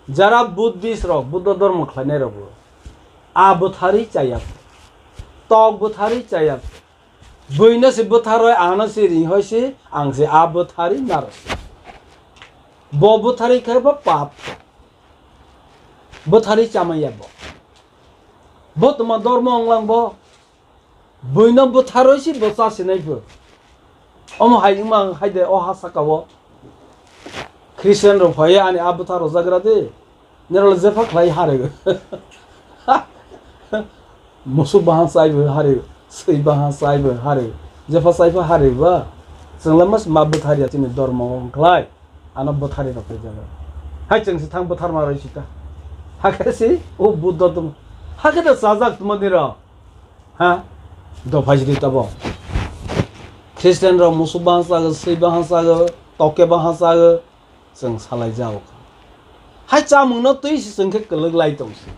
Jara Buddhist rok, Buddha dormo khlainai rok bo a bwthari chaya pho. Tok bwthari chaya pho. Buino se bwtharoi ano se ring hoi se ang se a bwthari naro se. Bo bwthari khe bo pap. Bwthari chamaya bo. Bo tuma dormo onglang bo. Buino bwtharoi si bo chasinai pho. Omo hai wngma ang hai de o ha saka o. Christian rok phai ani a bwthar rok jagra de. Nero le jepha khlai hari. Musuk bahan sai bo hari, sui bahan sai bo hari. Jepha sai pha hari ba. Chwng le mas ma bwthar ya chini dormo wng khlai. Ano bwthari rok khe jaga. Hai chwng se thang bwthar ma roi sita. Hakhe si o Buddha tum. Hakhe da sajak tuma ni rok. Ha? Dophai sidi tabo. Christian rok musuk bahan sago, sui bahan sago, toke bahan sago, chwng salai jago. Hai chamung no twi si chwng khe kwlwk lai tong si.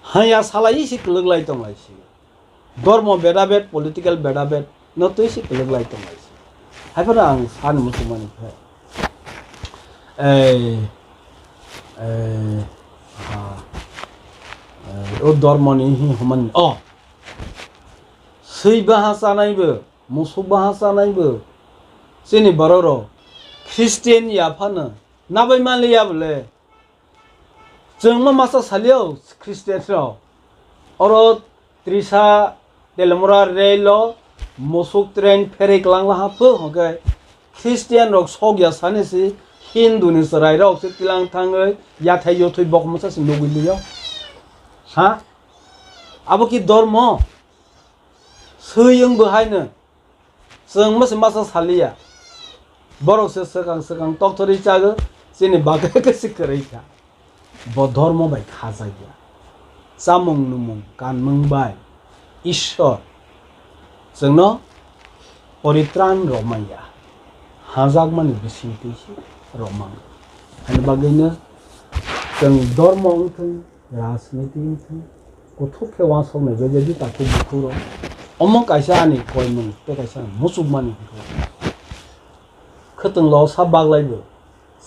Haya salai si kwlwk lai tong lai si. Dormo bedabed, political bedabed no twi si kwlwk lai tong lai si. Hai phano ang sani muchung mani khe. Ei, ei, ha, ei, o dormoni hi homani, oh, sui baha chanaibo, musuk baha chanaibo, chini borok rok Christian ya phano nabai manliya bole. Chwng ma masa salio Christian rok. Oro Trisa Telemura rail o musuk train pherwi kwlang laha phu hwnkhe Christian rok sokya sani si Hindu ni chwrai rok se tilang thangwi yathai yothoi bokmasa se nugwi lio. Ha? Abo ki dormo? Swi wng bo haino. Chwng masa masa saliya. Borok se swkang swkang tokthorwi chago, chini bagwi khe se kwrwi kha. Bo dhormo bai khajakya. Chamung numung kanmung bai Ishwar chwngno poritran romaya, hajakmani bisingtwi se romang. Ani bagwino chwng dormo wngthung, rajniti wngthung, kuthuk khe uansuknai bai jadi takhuk bukhuk rok. Omo kaisa ani koimung tei kaisa muchukmani. Khwtwng losa baglaibo,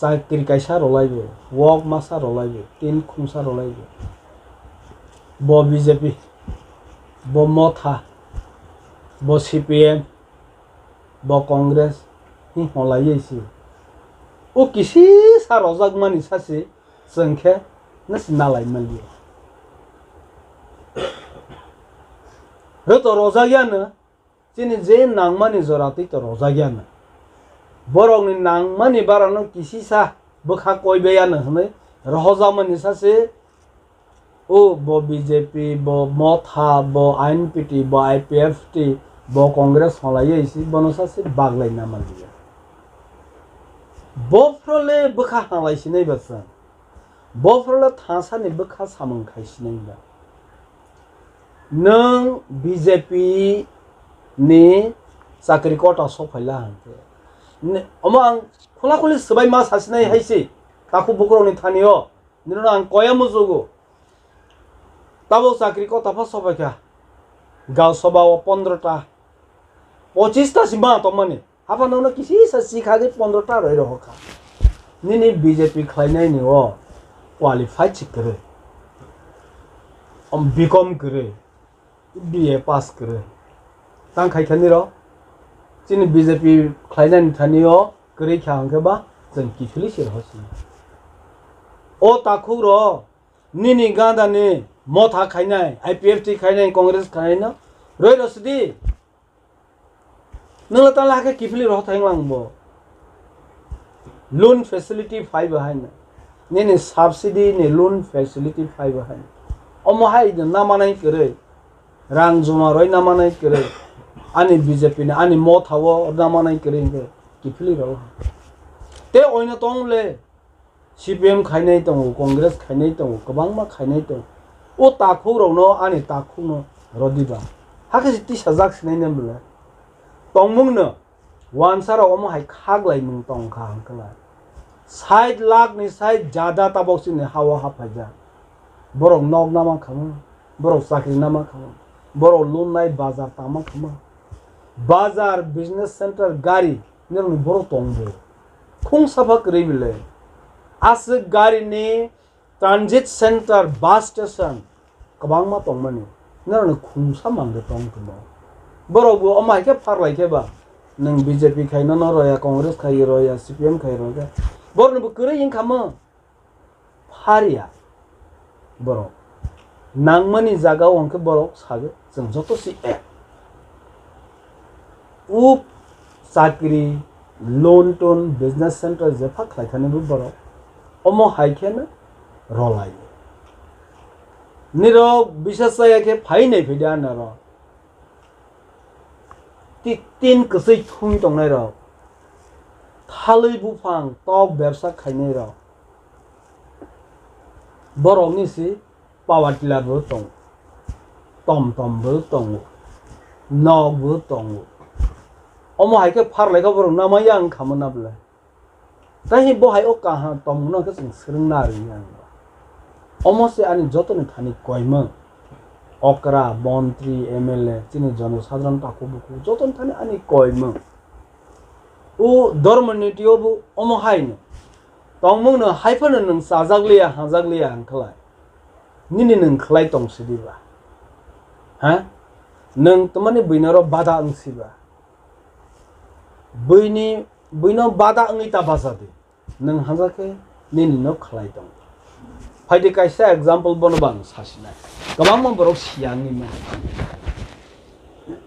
chakri kaisa rwlaibo, wok masa rwlaibo, tin khungsa rwlaibo. Bo B J P, bo Motha, bo C P M, bo Congress, hi holaiwi se. O kisisa rojakmani sase chwng khe nasi nalai manliya. Rwto rojakyano, chini je nangmani jora twi to rojakyano. Borokni nangmani barano kisisa bwkha koibaiano hwnwi rohojakmani sase. O bo B J P, bo Motha, bo I N P T, bo I P F T, bo Congress holaiwi se bono sase baglai namanliya. Bophro le bwkha halai sinai ba chwng. Bophro le thasani bwkha samung khai sinai ba. Nwng B J P ni chakri kota sok phaila hwnkhe. Ne-, omo ang khula khuli swbai ma sasinai hai se. Takhuk bukhuk rokni thani o. Nini no ang koya muchugo. Tabuk chakri kota pha sok phaikha. Gal soba o pondro ta. Pochis ta si ma tongmani. Haphano no kisisa sikha de pondro ta roi rohor kha. Nini B J P khlainai ni o qualified si kwrwi. Om B Com kwrwi. B A pass kwrwi. Tang khai thani rok. Chini B J P khlainai ni thani o kwrwi kha hwnkhe ba chwng kiphilwi se rohor sini. O takhuk rok nini ganda ni Motha khainai, I P F T khainai, Congress khainai no roi rosidi. Nwng le tala khe kiphilwi rohor thai wnglang bo. Loan facility phai bo haino. Nini subsidy ni loan facility phai bo haino. Omo hai no namanai kwrwi. Rang juma roi namanai kwrwi. Ani B J P ni, ani Motha o namanai kwrwi hwnkhe kiphilwi rohor. Te oino tong le. C P M khainai tongo, Congress khainai tongo, kwbangma khainai tongo. O takhuk rokno, ani takhukno rodiba. Hakhe se tisajak sinai ne bwle. Tongmungno wansa rok omo hai khaklaimung tongkha hwnkhe lai. Sait lakh ni sai jada tabok chini ha-o haphaijak. Borok nok nama khamo, borok chakri nama khamo, borok lonnai bazar tama khamo. Bazar, business center, gari, nirokni borok tongbo. Khung sapha kwrwi bile. Aswk gari ni transit center, bus station kwbangma tongmani. Nirokni khungsa mangde tong tongmo. Borok bo omo hai khe pharlai khe ba. Nwng B J P khai nono roya, Congress khai roya, C P M khai roya. Borokni bo kwrwi wngkha mo. Phariya borok. Nangmani jaga o hwnkhe borok sago, chwng joto si ek. Uk chakri, loan ton, business center jepha khlai thani bo borok. Omo hai kheno rolai. Nirok bisa chaya khe phai nai phai de anarok. Ti-, tin kwchwi thung tongnai rok, thalwi buphang tok bebsa khainai rok, borokni si power tiller bo tongo, tom tom bo tongo, nok bo tongo. Omo hai khe pharlai kha borok nama yang kha mano bwle. Tei bo hai o kaham tongmungno khe chwng swrwngna rwngya ang. Omo se ani jotoni thani koimung. Okra, montri, M L A, chini jonosadharon takhuk bukhuk jotoni thani ani koimung. O dharma niti o bo omo hai no. Tongmungno hai phano nwng chajak liya, hajak liya hwnkhe lai. Nini nwng khlai tong sidi ba? Ha? Nwng tamani buino ro bada wng siba? Buini, buino bada wngwi ta bacha di. Nwng hanja khe nini no khlai tong. Phaidi kaisa example bono bo ang sasinai. Kwbangma borok siya wngwi mano.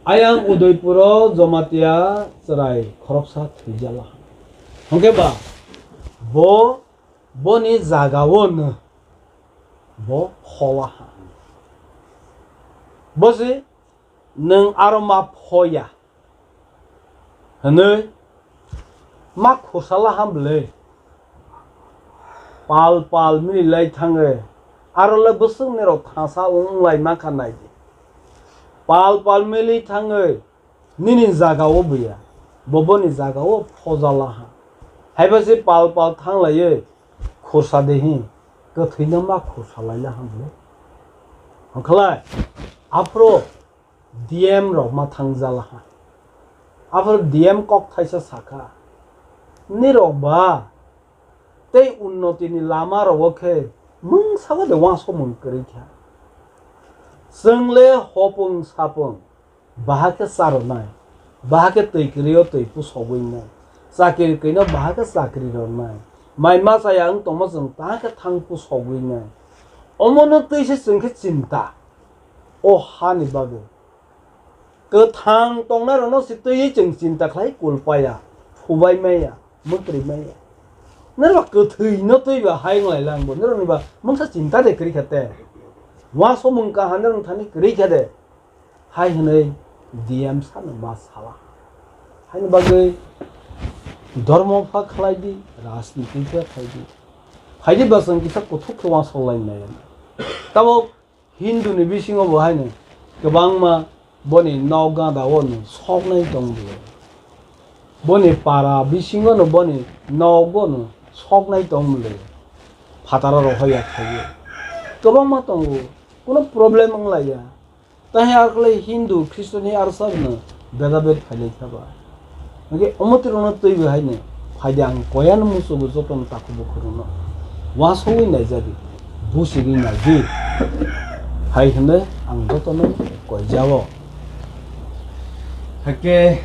Ayang Udaipuro Jamatia chwrai khoroksa thwijala. Hwnkhe ba bo boni jagao no bo phola ha. Bo se nwng aro ma phoya hwnwi ma khosala ham bwlwi pal pal mili lai thangwi Aro le bwswk nirok thangsa wng wng lai mankha nai di. Pal pal mili thangwi nini jaga o buya, bo boni jaga o phoja laha. Haiba se pal pal thang laiwi khursa de hi, kwthwi no ma khursa lai laha bwle. Hwnkhe lai, aphuru D M rok ma thang ja laha. Aphuru D M kok thaisa sakha, nirok ba tei unnoti ni lama rogo khe mungsa de uansukmung kwrwi kha. Chwng le hopung sapung, baha khe cha rwnai, baha khe twi kwrwi o twi pusogwi wngnai, chakiri kwrwi no baha khe chakiri rwnai, mai ma chaya wng tongma chwng tang khe thang pusogwi wngnai. Omo no twi se chwng khe chinta o ha ni bagwi. Kwthang tongnai rok no se twi chwng chinta khlai kul paya, phubai maya, mwtri maya. Nirok kwthwi no twi ba hai wng lai lang bo, nirok ni ba mungsa chinta de kwrwi kha te. Uansukmung kaham de wng thani kwrwi kha de. Hai hwnwi D M sano ma sala. Haini bagwi dhormo pha khlai di, rajniti pha khlai di. Phai di ba chwng kisa kuthuk khe uansuk lai nai. Tabuk Hindu ni bisingo bo haino kwbangma boni nok gada o no soknai tong bwle. Boni para bisingo no boni nok o no soknai tong bwle. Phataro rohor ya khaio. Kwbangma tongo. Kuno problem wng lai ya. Tahi ar khlai Hindu, Khristo ni ar sa no beda bed phai lai kha ba. Hingke omo twi rok no twi bo hai no phai de ang koya no musu bo joto no takhuk bukhuk rok no. Uansugwi nai jadi, busigwi nai di. Hai hwnwi ang joto no koi jao. Hake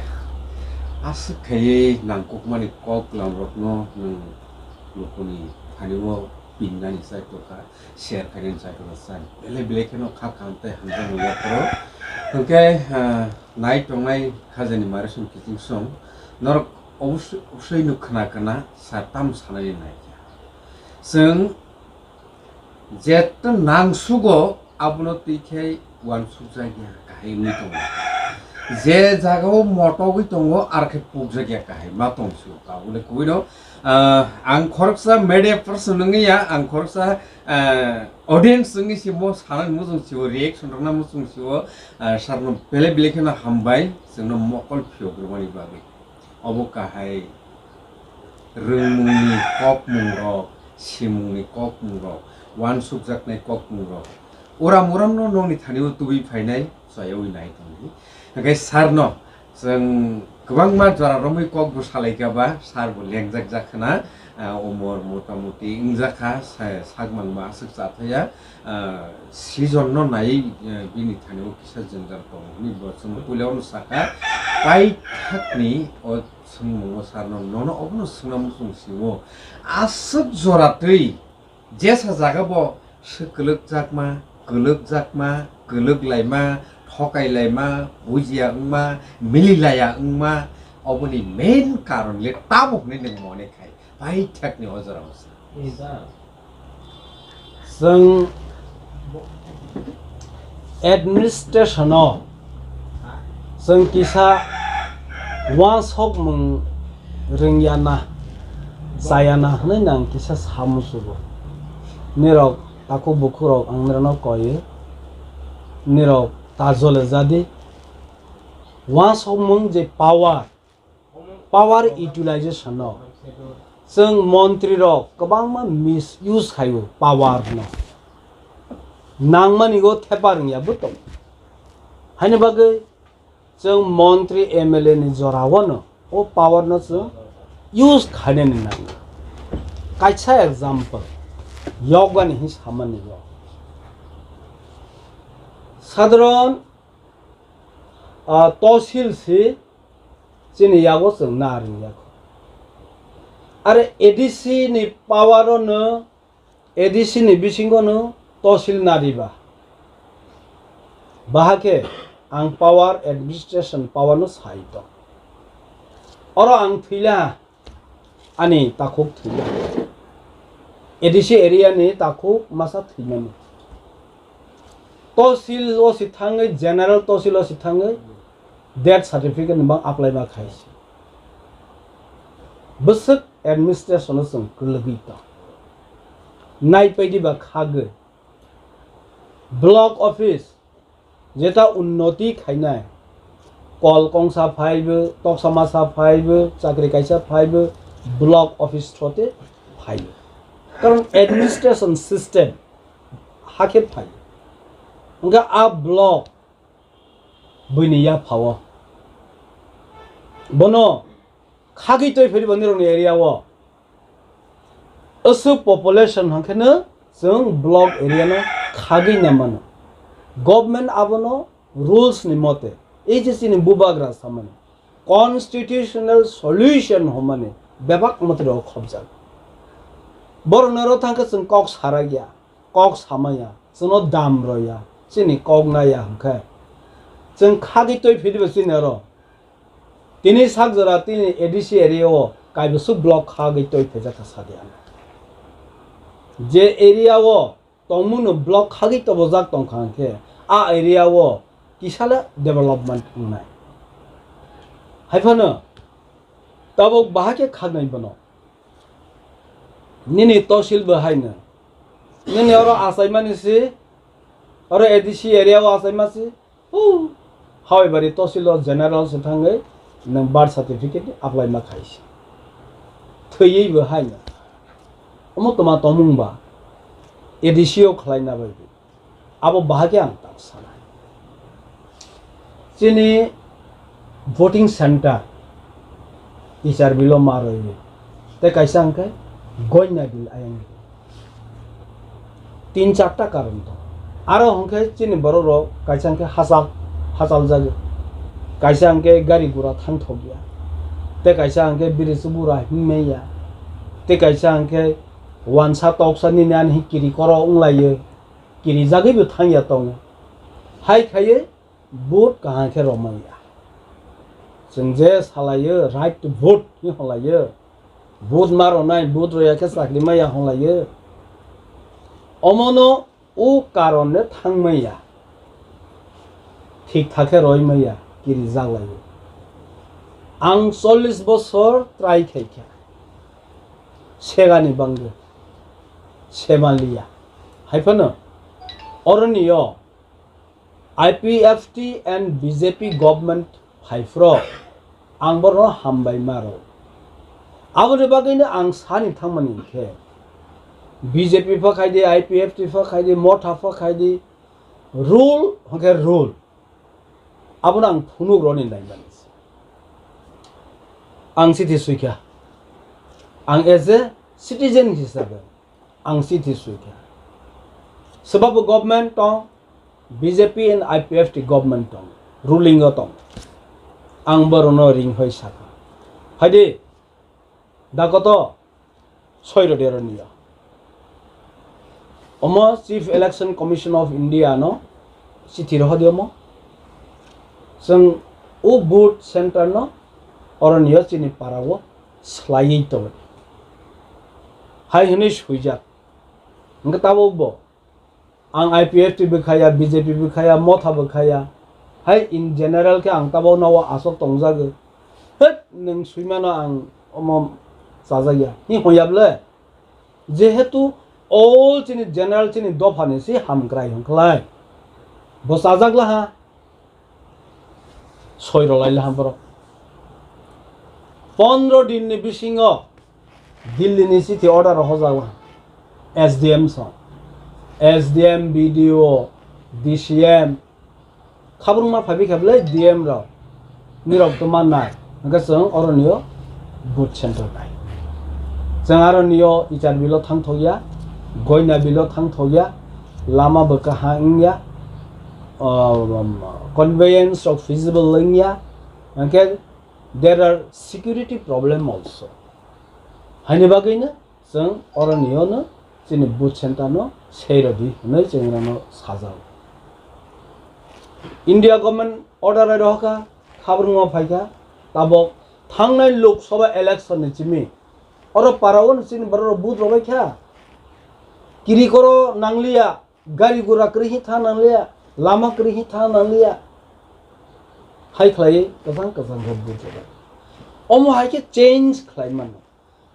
aswk khaiwi nangkukmani kok lam rok no nwng lukuni thani o pinnani chai tokha. Share khainani chai tokha chai. Belai belai kheno kha kaham tei hamjakmani yapharo. Hwnkhe, ah, nai tongnai khajani mari song kiching song. Norok obosoi, obosoi no khna khna sa tam sanani nai kha. Chwng jeto nangsugo abono twi khe uansukjakya kahai wngwi tongo. Je jagao motogwi tongo, ar khe pukjakya kahai ma tongsigo. Tabukle kubui no, ah, ang khoroksa media person wngya, ang khoroksa, ah, audience wngwi se mo sanani muchung sio, reaction rwna muchung sio, ah, sarno belai belai kheno hambai, chwngno mokol phiyok rwmani bagwi. Obo kahai rwngmungni kokmungrok, simungni kokmungrok, uansukjaknai kokmungrok. Uram uramno nokni thani-o tubui phainai, chayaui nai tongdi. Hwnkhe sarno chwng kwbangma jora romwi kok bo salaikha ba, sar bo lengjak jak khna, ah, umor motamoti wngjakha, sa-, sak mangma aswk chathaya, ah, season no naiwi, ah, bini thani-o kisa jwngjal tongo hwnwi bo chwngno puila ono sakha, paithakni o Swngmungo sarno nono obono swngna muchung sio. Aswk jora twi jesa jaga bo se kwlwkjakma, kwlwkjakma, kwlwklaima, thokailaima, bujiya wngma, mililaya wngma, oboni main karon le tamo hwnwi nwng mone khai. Paithakni o jora o se. Chwng administration-o chwng kisa uansukmung rwngyana, chayana hwnwi nang kisa samusugo. Nirok takhuk bukhukrok ang nirokno koio, nirok ta jole jadi. Uansukmung je power, power utilization no chwng montri rok kwbangma misuse khaio power no. Nangmani go thepa rwngya bo tong. Haini bagwi chwng montri M L A ni jora o no o power no chwng use khainani nango. Kaisa example yokgani hin samani go. Sadharon, ah, tosil si chini yago chwng na ring yakho. Are A D C ni power o no, A D C ni bisingo no tosil na riba. Bahake ang power administration power no sai to. Oro ang thwila ani takhuk thwila. A D C area ni takhuk masa thwimani. Tosil o si thangwi, general tosil o si thangwi, death certificate ni bang apply ma khai si. Bwswk administration o chwng kwlwgwi tong. Nai paidi ba khagwi. Block office jeta unnoti khainai, kol kongsa phaibo, toksa masa phaibo, chakri kaisa phaibo, block office throte phaibo. Karon administration system hakhe phaibo. Hwnkhe a block buini yaphao bono khagwi twi phaibo nirokni area o. Aswk population hwnkhe no chwng block area no khagwi na mano. Government abono rules ni mote, ei je chini bubagra samani constitutional solution hwnmani bebak mote rok khobjak. Borok no ro thangkhe chwng kok sarakya, kok samaya, chwngno dam roya, chini kok naya hwnkhe chwng khagwi twi philibo chini oro. Tini sak jora tini A D C area o kaibwswk block khagwi twi phaijak kha sadi ano. Je area o tongmungno block khagwi tobojak tongkha hwnkhe a area o kisala development wngnai. Haiphano tabuk bahai khe khagnai bono. Nini tosil bo haino. Nini oro achaimani si, oro A D C area o achaima si, Hau, Hawaibari tosil o general se thangwi nwng birth certificate ni apply ma khai se. Thwiwi bo hai no. Omo toma tomung ba A D C o khlai na bai bo. Abo bahai khe ang tak sana. Chini voting center Ichar bilo ma roi. Te kaisa hwnkhe goina bil ayang. Tin charta karon to. Aro hwnkhe chini borok rok kaisa hwnkhe hachal, hachal jagwi. Kaisa hwnkhe gari gura thang thok ya. Te kaisa hwnkhe biri chubura himnai ya. Te kaisa hwnkhe wansa toksa nini ani kiri koro wng lai yo. Kiri jagwi bo thang ya tongo. Hai khaiwi vote kaham khe romai ya. Chwng je salaio right to vote hinwi holaio. Vote ma ronai, vote roya khe chakri maya holaio. Omono o karon le thangmaya. Thik thak khe roimaya, kiri jaglaio. Ang chollish bosor try khaikha. Segani bangwi. Semaliya. Haiphano oroni yo I P F T and B J P government phaiphro ang borno hambai maro. Aboni bagwino ang sani thangmani khe B J P pha khaidi, I P F T pha khaidi, Motha pha khaidi, rule hwnkhe rule. Abono ang phunuk roni naimani se. Ang chithi suikha. Ang as a citizen hisabe ang chithi suikha. Swbabo government tong, B J P and I P F T government tong, ruling o tong. Ang borokno ring hoi sakha. Phaidi, dakoto soi rode roniya. Omo Chief Election Commission of India no chithi rohodi omo. Chwng o vote center no oroniyo chini para o swlaiwi tongdi. Hai hwnwi swijak. Hwnkhe tabuk bo ang I P F T bo khaya, B J P bo khaya, Motha bo khaya. Hai in general khe ang tabuk no o aswk tongjago. Het, nwng swimano ang omo chajakya. Hi hwnyap le? Jehetu all chini general chini dophani si hamkrai hwnkhlai. Bo chajakla ha. Soi rwlai laha borok. Pondro din ni bisingo Delhi ni chithi order rok hojak S D M song. S D M, B D O, D C M, khabrwngma phaibi khe belai D M rok. Nirok to mannai. Hwnkhe chwng oroniyo vote center nai. Chwng aroniyo Ichar bilo thang thokya, Goina bilo thang thokya, lama bo kaham wngya, um, conveyance rok feasible wngya, hwnkhe there are security problem also. Haini bagwino chwng oroniyono chini vote center no sei rwdi hwnwi chwng rano sajao. India government order bai rohorkha, khabrwngma phaikha, tabok thangnai Lok Sabha election ni simi oro parao chini borok rok vote rwbaikha. Kiri koro nangliya, gari gura kwrwi hi thang nangliya, lama kwrwi hi thang nangliya. Hai khlaiwi kwchang kwchang khe vote rwbai. Omo hai khe change khlai mano.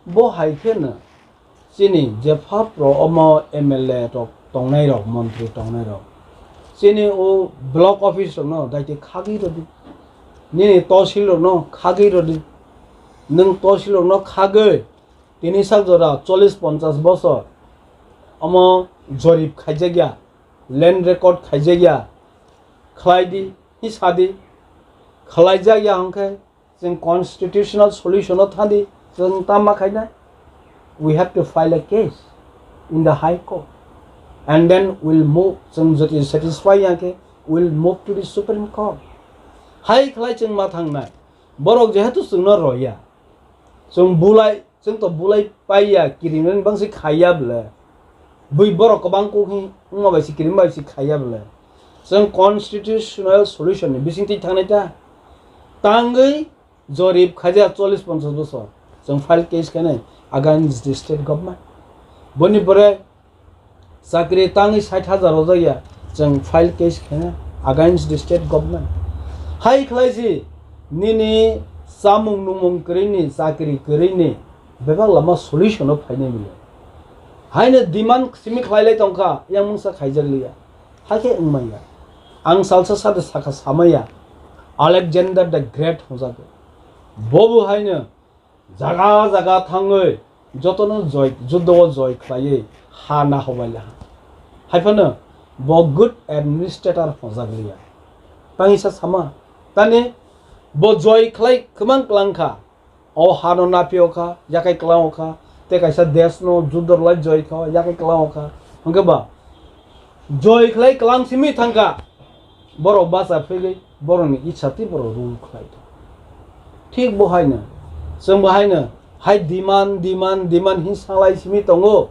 Bo hai khe no chini jepha pro omo M L A rok tongnai rok, montri tongnai rok, Chini o block office rokno daiti khagwi rwdi. Nini tosil rokno khagwi rwdi. Nwng tosil rokno khagwi tini sak jora chollish ponchash bosor omo jorib khaijakya, land record khaijakya, khlaidi, hi sadi, khlaijak ya hwnkhe chwng constitutional solution o thangdi, chwng tama khaina, we have to file a case in the High Court and then we'll move, chwng jodi satisfy ya khe we'll move to the Supreme Court. Hai khlai chwng ma thangnai, borok jehetu chwngno roya, chwng bulai Chwng to bulai paiya, kirimani bangsi khaiya bwle. Bui borok kwbang kok hi wngma bai si kirim bai si khaiya bwle. Chwng constitutional solution ni bisingtwi thangnai ta. Tangwi jorib khaijak chollish ponchash bosor. Chwng file case khainai against the state government. Boni pore chakri tangwi sait hajar rojak ya, chwng file case khaina against the state government. Hai khlai si nini chamung nungmung kwrwini, chakri kwrwini bebak lama solution o phainai mili. Haino demand simi khlai lai tongkha, yang mungsa khaijak liya. Hakhe wngmaya. Ang salsa sade sakha samaya. Alexander the Great hwnjago. Bobo haino jaga jaga thangwi jotono joy, juddo o joy khlaiwi ha nahobai laha. Haiphano bo good administrator hwnjak liya. Tangisa sama, tani bo joy khlai kwmang klang kha. O hano napio kha, yakai klang kha, tei kaisa desh no juddo rwlai joy kha, yakai klang kha. Hwnkhe ba joy khlai klang simi thangkha. Borok bacha phegwi borokni itsa twi borok rule khlai tong. Thik bo haino, chwng bo haino hai demand, demand, demand hin salai simi tongo.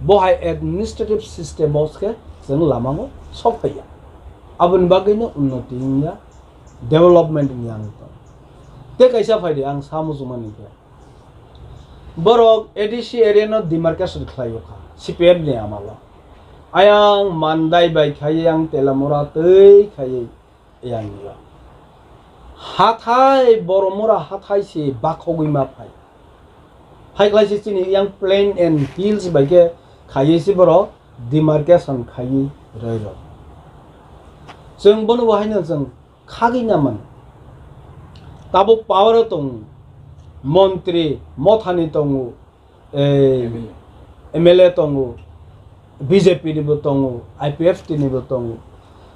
Bo hai administrative system o se chwng lama o sok phaiya. Aboni bagwi no unnoti wngya, development wngya ang tong. Tei kaisa phaidi ang sa muchungmani khe. Borok A D C area no demarcation khlai o kha, C P M ni amalo. Ayang Mandai bai khaiwi yang Telamura twi khaiwi yang nilo. Hathai Boromura hathai se bakhogwi ma phai. Hai khlai se chini yang plain and hills bai khe khaiwi se borok demarcation khaiwi roi rok. Chwng bono bo haino chwng khagwi na mano. Tabuk power o tongo, montri mothani tongo, eh, M L A. M L A tongo, B J P ni bo tongo, I P F T ni bo tongo.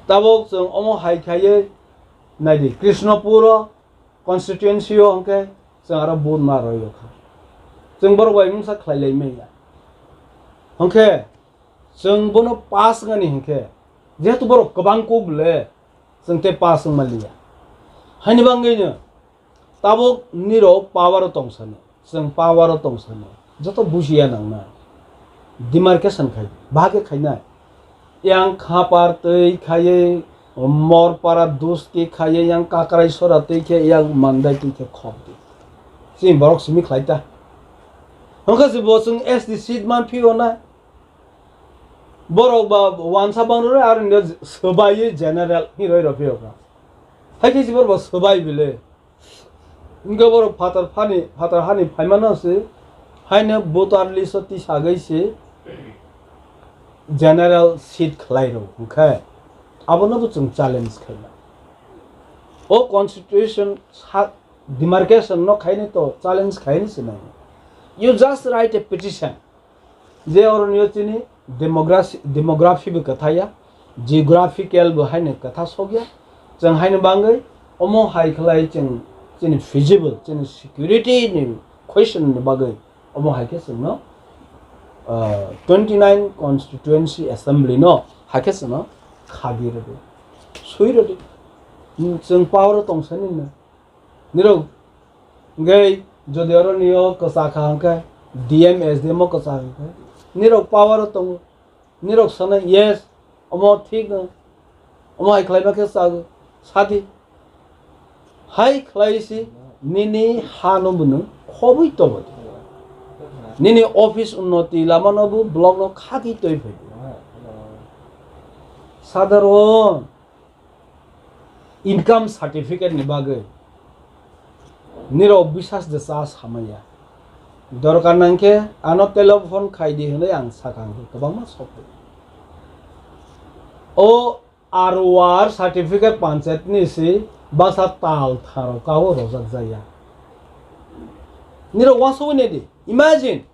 Tabuk chwng omo hai khaiwi naidi Krishnapur o constituency o hwnkhe chwng aro vote ma roi o kha. Chwng borok bai mungsa khlai lai manya. Hwnkhe chwng bono pass wngani hwnkhe jehetu borok kwbang kuk le chwng tei pass wngma liya. Haini bagwino tabuk nirok power o tong sano, chwng power o tong sano, joto bujiya nangna. Demarcation khai, bahai khe khainai. Yang Khapar twi khaiwi, Morpara Duski khaiwi, yang Kakraisora twi khe, yang Mandai twi khe khopdi. Chini borok simi khlai ta. Hwnkhe se bo chwng S T seat man phio na. Borok ba wansa bang rw, aro nw swbaiwi general hinwi rw phiyokha. Hai khe se borok ba swbai bile. Wngkhe borok phatar phani, phatar hani phaimano se, haino voter list o tisagwi se general seat khlai rw. Hwnkhe abono bo chwng challenge khaina. O constitution sa-, demarcation no khaini to challenge khaini se nai. You just write a petition. Je oroni o chini demography, demography bo kwthaiya, geographical bo haino kwtha sokya. Chwng haino bangwi omo hai khlai chwng chini feasible, chini security ni question ni bagwi omo hai khe chwngno, ah, twenty nine constituency assembly no hai khe chwngno khagwi rwdi, swi rwdi. Chwng power o tong sani no. Nirok hwnkhe jodi oro nio kwchak kha hwnkhe, D M, S D M o kwchak hwnkhe, nirok power o tongo, nirok sanai, yes, omo thik no, omo hai khlaima khe chak sadi. Hai khlai si nini ha no bo nwng khobwi tongodi. Nini office unnoti lama no bo block no khagwi twi phai. Sadharon income certificate ni bagwi nirok bisas de cha samaya. Dorkar nangkhe ano telephone khaidi hwnwi ang sakha hwnkhe kwbangma sokdi. O R O R certificate panchayat ni si basa tal tharo kago rojak jaya. Niro wansugwi naidi. Imagine,